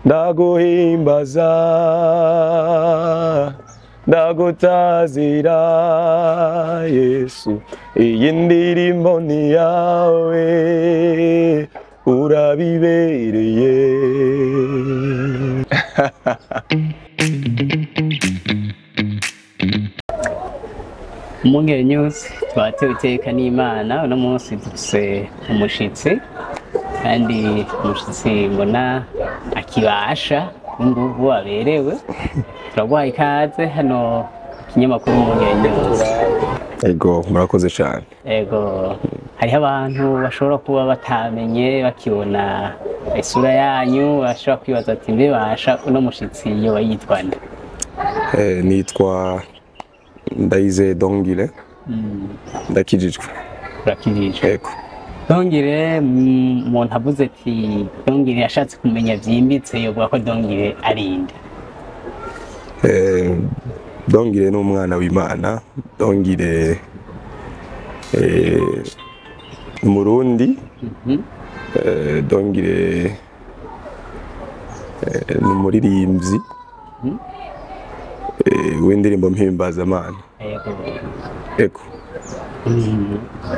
Ndaguhimbaza, ndagutazira Yesu, iyi ndirimbo ni yawe, urabibereye. Umwungere News twatewe iteka n'Imana. Uno munsi dufise umushitsi, kandi umushitsi mbona akibasha n'inguvu, aberewe. Turaguhaye ikaze hano kinyamakuru Umwungere News. Ego, murakoze cyane. Ego, hariho abantu bashobora kuba batamenye, bakibona isura yanyu bashobora kwibaza ati: "Mbe basha uno mushitsi yoba yitwa nde?" Nitwa Ndayizeye Dongile, ndakijijwe. Urakijijwe? Ego. Dongire, umuntu avuze ati Dongire, yashatse kumenya byimbitse, yovuga ko Dongire ari inde? Dongire ni umwana w'Imana. Dongire ni Umurundi. Dongire ni umuririmbyi w'indirimbo mpimbazamana. Yego. Ego.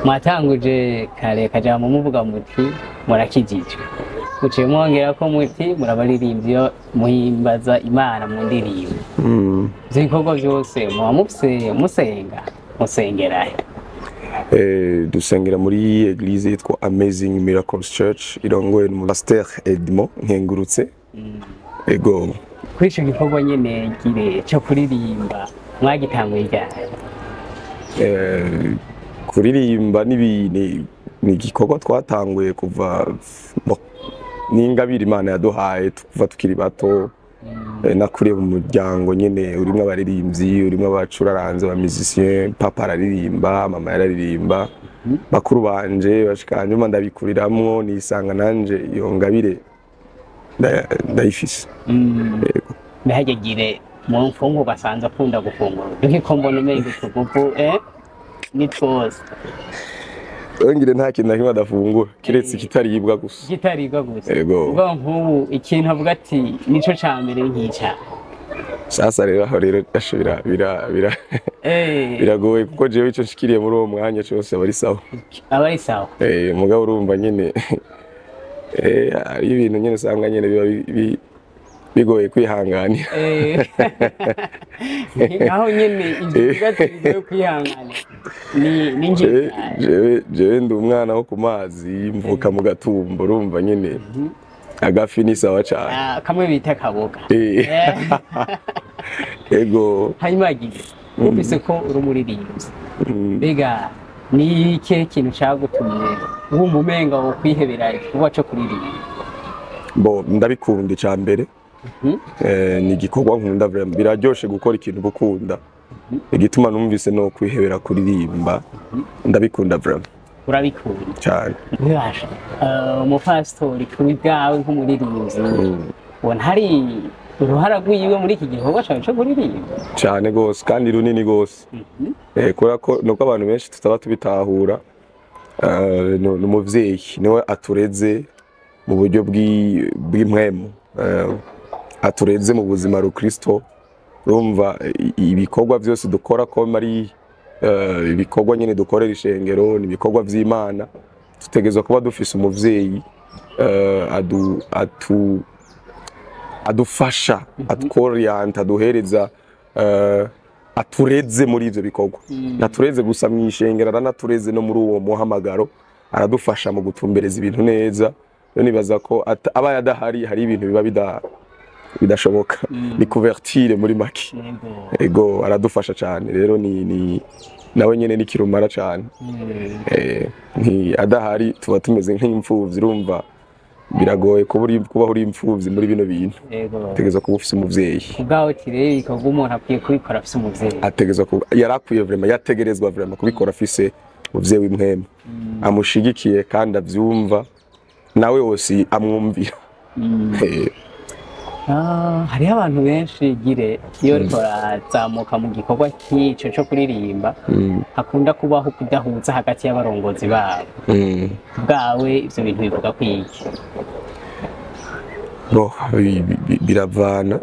Mwatanguje kare kajambo muvuga muti murakijijwe, muciye mwongera ko muti murabaririmbyi muhimbaza Imana mu ndirimbo. Ivyo bikorwa vyose muba mufise musenga, musengerahe? Dusengera muri église yitwa Amazing Miracles Church, irongowe n'umu pasteur Edmond Nkengurutse. Ego. Kuri ico gikorwa nyene gire co kuririmba, mwagitanguye ryari? Kuririmba ni igikorwa twatanguye kuva bo, n'ingabire Imana yaduhaye kuva tukiri bato. Nakuriye mu muryango nyene urimwo abaririmbyi, urimwo abacuraranze, aba musicien. Papa araririmba, mama yararirimba, bakuru banje bashika, hanyuma ndabikuriramwo, nisanga nanje iyo ngabire ndayifise. Yego. Mbehagegire mu mfungurwa asanzwe akunda gufungura, nkiko mbona umenga utuguvu ni twose. Ngire nta kintu na kimwe adafungura kiretse ikitaribwa gusa. Kitaribwa gusa? Yego. Ubwo nk'ubu ikintu avuga ati nico ca mbere nkica? Sasa rero aho rero asho bira bira bira biragoye, kuko jewe ico nshikiriye muri uwo mwanya cose aba ari sawa. Aba ari sawa. Mugabo urumva nyene hari ibintu nyene usanga nyene biba bigoye kwihanganira. Aho nyene ivyo bibazo bigoye kwihanganira ni Jewe nje jewe ndi umwana wo ku mazi, mvuka mu Gatumba, urumva nyene agafi ni sawa cane. Ah, kamwe bita kaboga. Ego. Hanyuma gize wumvise ko uri umuririmbyi, mbega ni ikihe kintu cagutumye wumva umenga wo kwihebera igikorwa co kuririmba? Bo, ndabikunda ica mbere. Ni igikorwa nkunda vraiment, biraryoshe gukora ikintu uba ukunda. Igituma numvise no kwihebera kuririmba, ndabikunda vraiment. Urabikunda? Cyane. Ntibasha umupasitori kuri bwawe nk'umuririmbyi, ubona hari uruhara rwiwe muri iki gikorwa cawe co kuririmba? Cyane gose, kandi runini gose. Kubera ko nuko abantu benshi tutaba tubitahura. Ni umuvyeyi, niwe atureze mu buryo bw'impwemu, atureze mu buzima rukristo. Urumva ibikorwa byose dukora ko ari ibikorwa nyine dukorera ishengero, ni ibikorwa vy'Imana, tutegerezwa kuba dufise umuvyeyi adufasha, atworiyanta, aduhereza, atureze muri ivyo bikorwa. Ntatureze gusa mw'ishengero, aranatureze no muri uwo muhamagaro, aradufasha mu gutumbereza ibintu neza. Rero nibaza ko abaye adahari, hari ibintu biba bidashoboka. Ni couverture muri make. Ego, aradufasha cyane. Rero ni nawe nyene ni kirumara cyane. Adahari tuba tumeze nk'imfuvyi. Urumva biragoye kuba uri imfuvyi muri bino bintu. Ategerezwa kuba ufise umuvyeyi. Ubwawe uti rero ibikorwa umuntu akwiye kubikora afise umuvyeyi. Ategerezwa kuba, yarakwiye vraiment, yategerezwa vraiment kubikora afise umuvyeyi w'impwemu amushigikiye kandi avyumva, nawe wose amwumvira. Ah, hariho abantu benshi gire iyo bariko barazamuka mu gikorwa nk'ico co kuririmba, hakunda kubaho kudahuza hagati y'abarongozi babo. Bwawe ivyo bintu bivuga kwiki? Bo, biravana.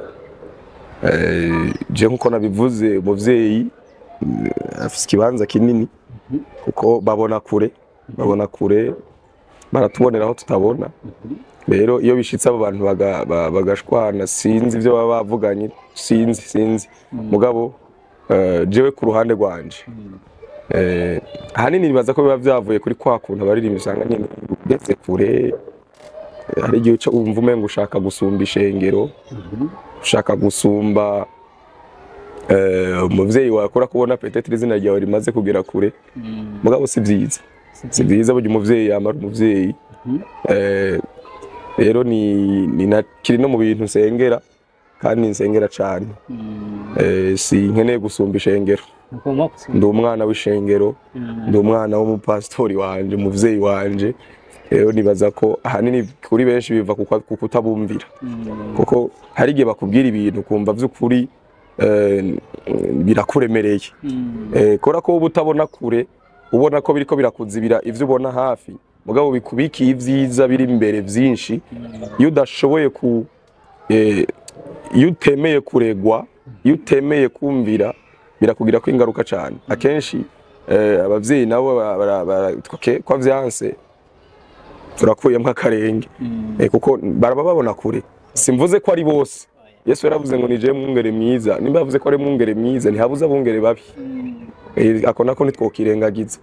Je nkuko nabivuze, umuvyeyi afise ikibanza kinini, kuko babona kure, babona kure, baratubonera aho tutabona. Rero iyo bishitse abo bantu bagashwana, sinzi ivyo baba bavuganye, sinzi, mugabo jewe ku ruhande rwanje, ahanini nibaza ko biba vyavuye kuri kwa kuntu abaririmbyi usanga nyene ugeze kure. Hari igihe uca wumva umengo ushaka gusumba ishengero, ushaka gusumba umuvyeyi wawe, akora kubona peut-être izina ryawe rimaze kugera kure. Mugabo si vyiza, si vyiza. Burya umuvyeyi yamara umuvyeyi. Rero ni na kiri no mu bintu nsengera, kandi nsengera cane. Sinkeneye gusumba ishengero. Ugomba gusumba. Ndi umwana w'ishengero, ndi umwana w'umupasitori wanje, umuvyeyi wanje. Rero nibaza ko ahanini kuri benshi biva ku kutabumvira, kuko hari igihe bakubwira ibintu ukumva vy'ukuri birakuremereye. Kubera ko uba utabona kure, ubona ko biriko birakuzibira ivyo ubona hafi, mugabo bikubikiye ivyiza biri imbere vyinshi. Iyo udashoboye ku iyo utemeye kuregwa, iyo utemeye kumvira, birakugirako ingaruka cane. Akenshi abavyeyi nabo okay, ko vyanse turakuyemwo akarenge. Kuko baraba babona kure. Simvuze ko ari bose. Yesu yaravuze ngo: "Ni jewe mwungere mwiza." Nimba yavuze ko ari mwungere mwiza, ntihabuze abungere babi. Ako nako ntitwokirengagiza,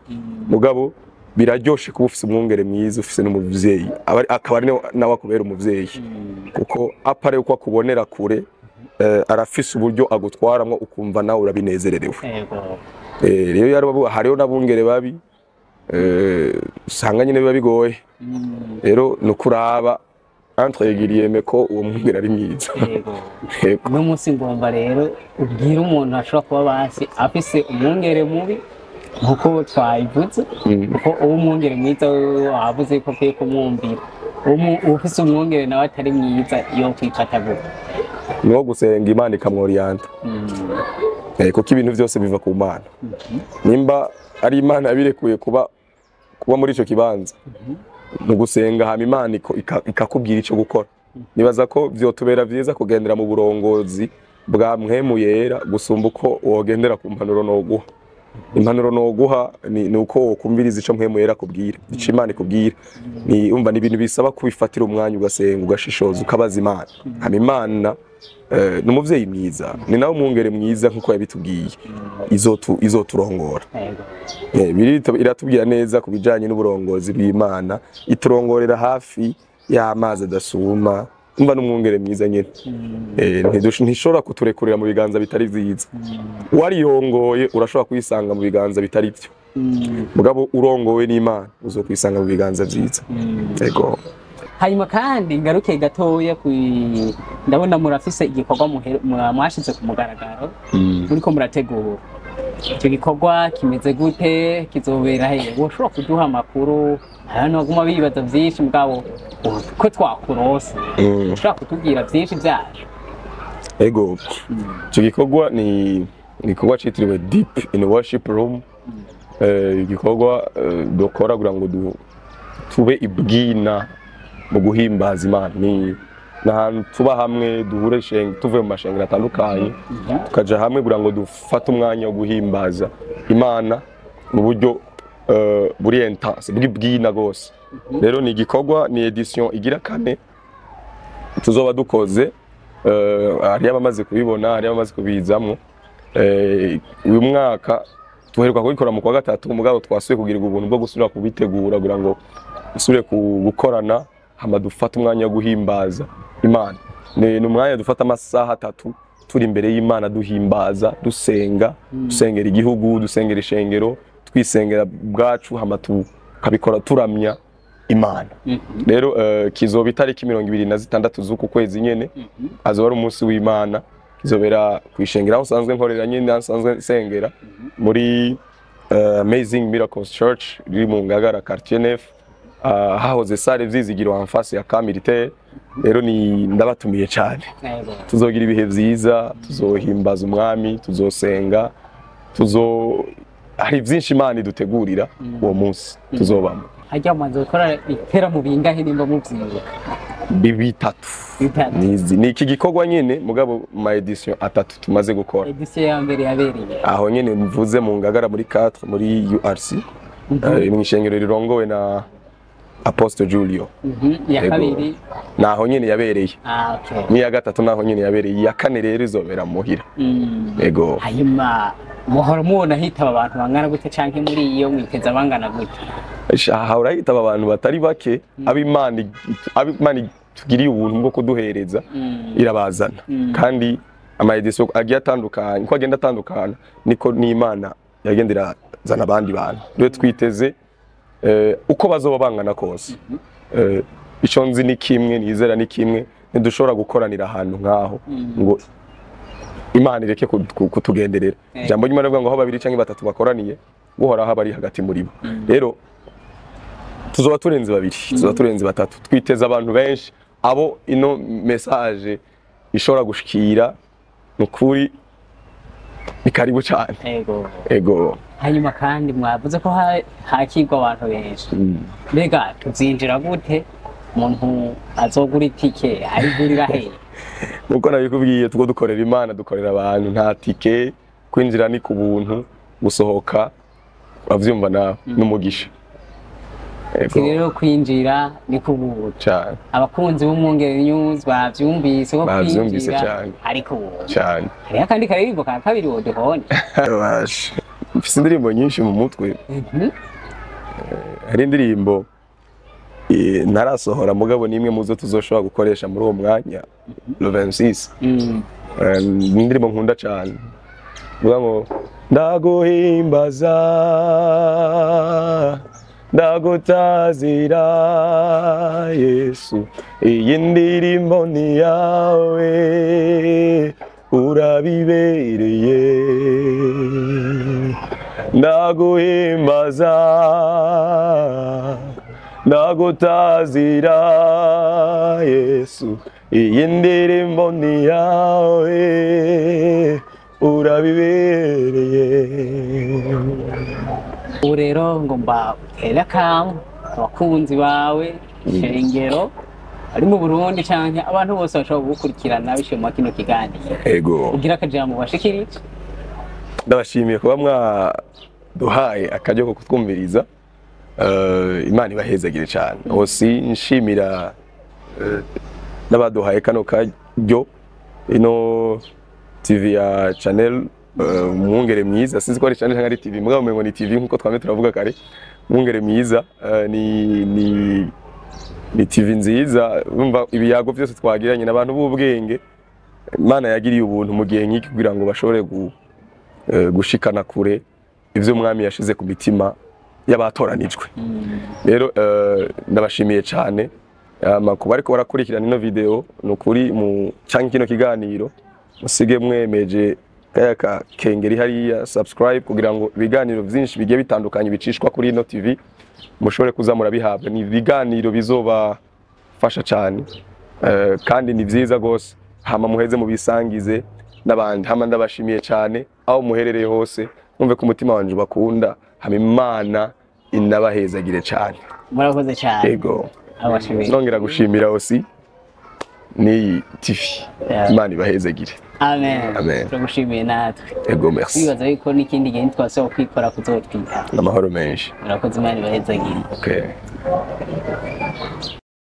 mugabo biraryoshe kuba ufise umwungere mwiza, ufise n'umuvyeyi, akaba ari nawe akubera umuvyeyi, kuko à part uko akubonera kure, arafise uburyo agutwaramwo ukumva nawe urabinezererewe. Rero hariho n'abungere babi, usanga nyine biba bigoye. Rero ni ukuraba entre guillemets ko uwo mwungere ari mwiza. Yego. Uno munsi ngomba rero ubwire umuntu ashobora kuba basi afise umwungere mubi nkuko twabivuze, kuko uwo umwungere mwiza wewe wavuze ko akwiye kumwumvira. Ufise umwungere nawe atari mwiza yo kwifata gute? Ni wo gusenga Imana ikamworiyanta. Kuko ibintu byose biva ku Mana. Nimba ari Imana yabirekuye kuba muri ico kibanza, mu gusenga hama Imana ikakubwira ico gukora. Nibaza ko vyotubera vyiza kugendera mu burongozi bwa Mpwemu Yera gusumba uko wogendera ku mpanuro noguha. Impanuro noguha ni uko wokumviriza ico Mpwemu Yera akubwira, ico Imana ikubwira. Ni umva, ni ibintu bisaba kubifatira umwanya, ugasenga, ugashishoza, ukabaza Imana. Hama Imana ni umuvyeyi mwiza, ni nawe umwungere mwiza nkuko yabitubwiye, izoturongora. Bibiliya iratubwira neza ku bijanye n'uburongozi bw'Imana, iturongorera hafi y'amazi adasuma. Umva, n'umwungere mwiza nyene. Ntishobora kuturekurira mu biganza bitari vyiza. Warirongoye urashobora kwisanga mu biganza bitari vyo, mugabo urongowe n'Imana uzokwisanga mu biganza vyiza. Ego. Hanyuma kandi ngaruke gatoya ku ndabona murafise igikorwa mwashize ku mugaragaro, muriko murategura. Icyo gikorwa kimeze gute? Kizobera he? Woshobora kuduha amakuru? Hano baguma bibaza vyinshi, mugabo ko twakurose ushobora kutubwira vyinshi vyacu. Ego, icyo gikorwa ni igikorwa citiriwe Deep in Worship Room. Igikorwa dukora kugira ngo tube ibwina mu guhimbaza Imana. Ni ahantu tuba hamwe, duhure tuvuye mu mashengero atandukanye, tukaja hamwe kugira ngo dufate umwanya wo guhimbaza Imana mu buryo buri intense, bw'ibwina gose. Rero ni igikorwa, ni édition igira kane tuzoba dukoze. Hariyo abamaze kubibona, hariyo abamaze kubizamwo. Uyu mwaka tuheruka kubikora mu kwa gatatu, mugabo twasubiye kugirirwa ubuntu bwo gusubira kubitegura kugira ngo dusubire gukorana, hama dufate umwanya wo guhimbaza Imana. Ni umwanya dufata amasaha 3 turi imbere y'Imana, duhimbaza, dusenga, dusengera igihugu, dusengera ishengero, twisengera bwacu, hama tukabikora turamya Imana. Rero kizoba itariki 26 z'uku kwezi nyene, azoba ari umunsi w'Imana. Kizobera kwishengera aho nsanzwe nkorera nyene, aho nsanzwe nsengera, muri Amazing Miracles Church riri mu Ngagara, quartier neuf, hahoze salle Vyizigiro, en face ya camp militaire. Rero ni ndabatumiye cyane. Tuzogira ibihe vyiza, tuzohimbaza Umwami, tuzosenga, tuzo hari vyinshi Imana idutegurira uwo munsi tuzobamo. Hajya mumaze gukora ibiteramo bingahe nimba muvyibuka? Bitatu. Bitatu. Ni iki gikorwa nyene, mugabo ma édition atatu tumaze gukora. Édition ya mbere yabereye Aho nyene mvuze mu Ngagara muri 4 muri URC, mw'ishengero rirongowe na Apostle Julio. Iya Ego. kabiri? Naho nyene yabereye. Ah, okay. N'iya gatatu naho nyene yabereye. Iya kane rero izobera muhira. Ego. Hanyuma muhora mubona hitaba abantu bangana gute, canke muri iyo mwiteza bangana gute? Aha urahitaba abantu batari bake, ab'Imana tugiriye ubuntu bwo kuduhereza irabazana. Kandi ama édition agiye atandukanye, uko agenda atandukana niko n'Imana yagenda irazana abandi bantu. Rero twiteze uko bazoba bangana kose. Ico nzi ni kimwe, nizera ni kimwe: ntidushobora gukoranira ahantu nk'aho ngo Imana ireke kutugenderera. Ijambo ry'Imana rivuga ngo aho babiri canke batatu bakoraniye, Uhoraho aba ari hagati muri bo. Rero tuzoba turenze babiri, tuzoba turenze batatu. Twiteze abantu benshi, abo ino message ishobora gushikira. Ni ukuri ni karibu cyane. Ego. Ego. Hanyuma kandi mwavuze ko hakirwa abantu benshi. Mbega tuzinjira gute? Umuntu azogura itike ayigurira hehe? Nkuko nabikubwiye, tuko dukorera Imana, dukorera abantu. Nta tike, kwinjira ni ku buntu, gusohoka uravyumva nawe n'umugisha. Ego. Rero kwinjira ni ku buntu. Cyane. Abakunzi b'Umwungere News bavyumvise ko Bavyumvise kwinjira cane. ari ku buntu. Cyane. Hariho akandi karirimbo ka kabiri woduhonye? Basha, mfise indirimbo nyinshi mu mutwe. Hari indirimbo ntarasohora, mugabo nimwe muzo tuzoshobora gukoresha muri uwo mwanya, le 26. Ni indirimbo nkunda cyane, vuga ngo ndaguhimbaza, ndagutazira Yesu, iyi ndirimbo ni yawe, urabibereye. Ndaguhimbaza, ndagutazira Yesu, iyi ndirimbo ni yawe, urabibereye. Ubu rero ngo mbatere akamu abakunzi bawe, ishengero ari mu Burundi canke abantu bose bashobora kugukurikirana biciye mu kino kiganiro. Ego. Ugira akajambo bashikirije. Ndabashimiye kuba mwaduhaye akaryo ko kutwumviriza. Imana ibahezagire cyane. Aussi nshimira n'abaduhaye kano karyo, ino TV ya channel Mwungere Mwiza. Sinzi ko ari channel cyangwa ari TV, mugabo umengo ni TV nkuko twame turavuga kare. Mwungere Mwiza ni TV nziza. Urumva ibiyago byose twagiranye n'abantu b'ubwenge Imana yagiriye ubuntu mu gihe nk'iki kugira ngo bashobore gushikana kure ivyo Umwami yashize ku mitima y'abatoranijwe. Rero ndabashimiye cyane. Kuba ariko barakurikirana ino video, ni ukuri mu canke kino kiganiro, musige mwemeje kaya ka kengeri hariya, subscribe, kugira ngo ibiganiro vyinshi bigiye bitandukanye bicishwa kuri ino TV mushobore kuza murabihabwa. Ni ibiganiro bizobafasha cyane, kandi ni vyiza gose. Hama muheze mubisangize n'abandi. Hama ndabashimiye cyane aho muherereye hose, mwumve ko umutima wanje ubakunda. Hama Imana inabahezagire cyane. Murakoze cyane. Ego. Abashimiye. Nongera gushimira aussi n'iyi TV. Imana ibahezagire. Amen. Amen. Turagushimiye natwe. Ego, merci. Twibaza yuko n'ikindi gihe ntitwasaba kwikora kuzotwita. N'amahoro menshi. Murakoze, Imana ibahezagire. Okay.